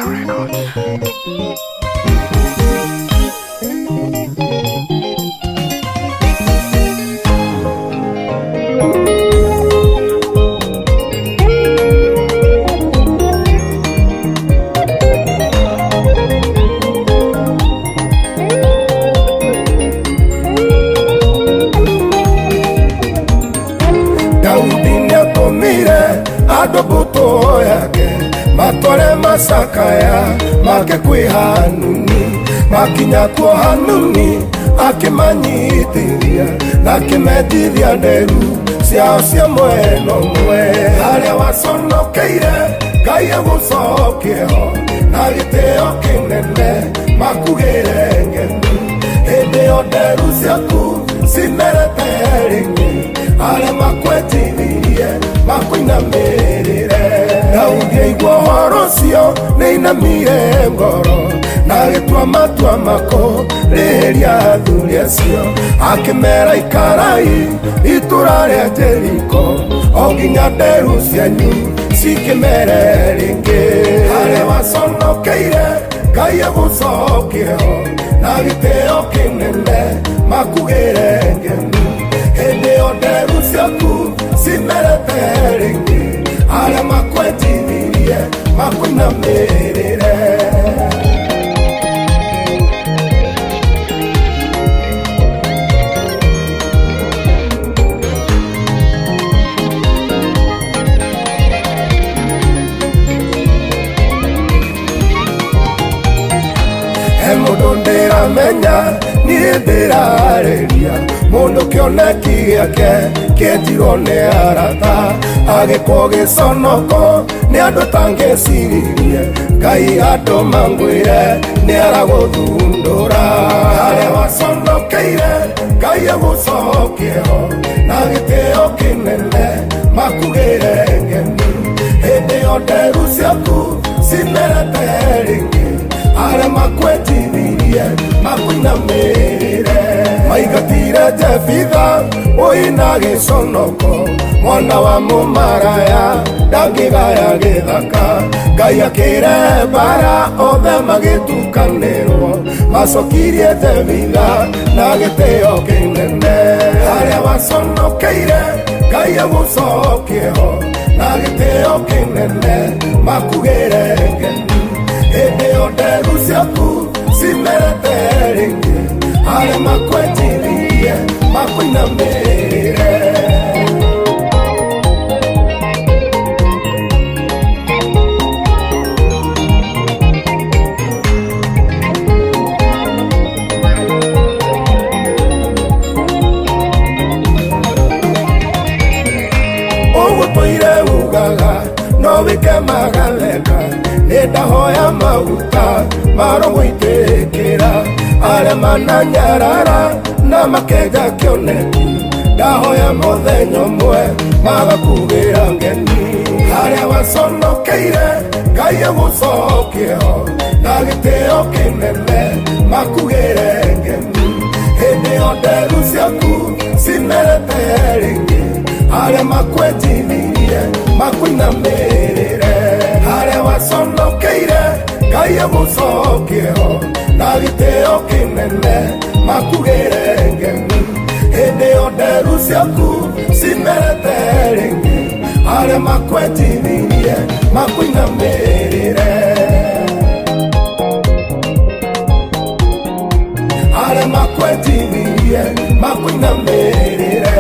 Records. Daudi nĩatũmire andũ mbũtũ yake matware macakaya make kwĩ Hanuni. Makinya kuo Hanuni akĩmanyitithia na akĩmendithia nderu ciao cia mwena ũmwe. Harĩa waconokeire Ngai agũcokie ho na gĩtĩo kĩnene makugĩre ngemi. Hĩndĩ ĩyo nderu ciaku cimerete rĩngĩ, arĩa makwetithirie makũinamĩrĩre. Daudi aigua ũhoro ũcio nĩainamire ngoro na agĩtua matua makũrĩhĩria athuri acio. Akĩmera ikarai itũra rĩa Jeriko o nginya nderu cianyu cikĩmere rĩngĩ. Harĩa waconokeire Ngai agũcokie ho na gĩtĩo kĩnene makugĩre ngemi. Hĩndĩ ĩyo nderu ciaku cimerete rĩngĩ, arĩa makwetithirie makũinamĩrĩre. He mũndũ ndĩramenya niĩ ndĩrarĩria, mũndũ kĩoneki gĩake kĩenjirwo nĩ arata, agĩkwo gĩconoko nĩ andũ tangĩciririe. Ngai andũ mangwĩre nĩ aragũthundũra. Harĩa waconokeire Ngai agũcokie ho na gĩtĩo kĩnene makugĩre ngemi. Hĩndĩ ĩyo nderu ciaku cimerete rĩngĩ, arĩa makwetithirie makũinamĩrĩre. Maingatire Jefitha ũina gĩconoko, mwana wa mũmaraya ndangĩgaya gĩthaka. Ngai akĩrehe mbara othe magĩtukanĩrwo, macokirie Jefitha na gĩtĩo kĩnene. Harĩa waconokeire Ngai agũcokie ho na gĩtĩo kĩnene makugĩre ngemi. Hĩndĩ ĩyo nderu ciaku cimerete rĩngĩ, arĩa makwetithirie makũinamĩrĩre. Ũgũtũire ugaga no wĩke magatheka, nĩ ndahoya maguta marogũitĩkĩra. Arĩa mananyarara na makenja kĩoneki, ndahoya mũthenya ũmwe magakugĩra ngeni. Harĩa waconokeire Ngai agũcokie ho na gĩtĩo kĩnene makugĩre ngemi. Hĩndĩ ĩyo nderu ciaku cimerete rĩngĩ, arĩa makwetithirie makũinamĩrĩre. Harĩa waconokeire Ngai agũcokie ho na gĩtĩo kĩnene makugĩre ngemi. Hĩndĩ ĩyo nderu ciaku cimerete rĩngĩ, arĩa makwetithirie makũinamĩrĩre. Arĩa makwetithirie makũinamĩrĩre.